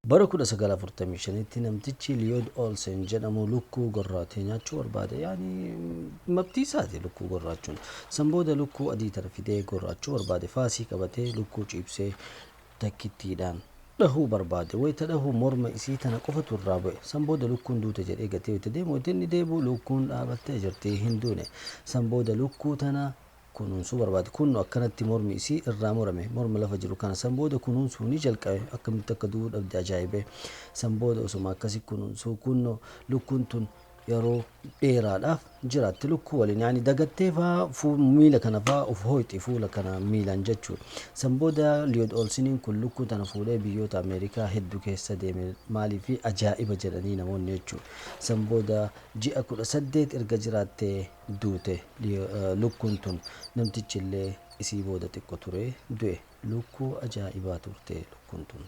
Bara 1945tti namtichi Liyood Olsen jedhamu lukkuu gorraatee nyaachuu barbaade. Yaani mabtii isaati lukkuu gorraachuun. San booda lukkuu adii tana fidee gorraachuu barbaade. Faasii qabatee lukkuu ciibsee takkittiidhaan dhahuu barbaade. Wayita dhahu morma isii tana qofatu irraa bu'e. San booda lukkuun duute jedhee gatee wayita deemu, wayita inni deebi'u lukkuun dhaabattee jirti, hin duune. San booda lukkuu tana kunuunsuu barbaade. Kun akkanatti mormi isii irraa murame. Morma lafa jiru kana san booda kunuunsuu ni jalqabe. Akkamitti akka du'uu dhabde ajaa'ibee. San booda osuma akkasi kunuunsuu kunno lukkuun tun yeroo dheeraadhaaf jiraatti lukkuu waliin. Yaani dagattee faa miila kana faa of hooyxi, fuula kana miilaan jechuudha. San booda Liyood Olsiniin kun lukkuu tana fuudhee biyyoota Ameerikaa hedduu keessa deeme, maaliif ajaa'iba jedhanii namoonni jechuudha. San booda ji'a 18 erga jiraattee duute lukkuun tun. Namtichi illee isii booda xiqqo ture du'e. Lukkuu ajaa'ibaa turte lukkuun tun.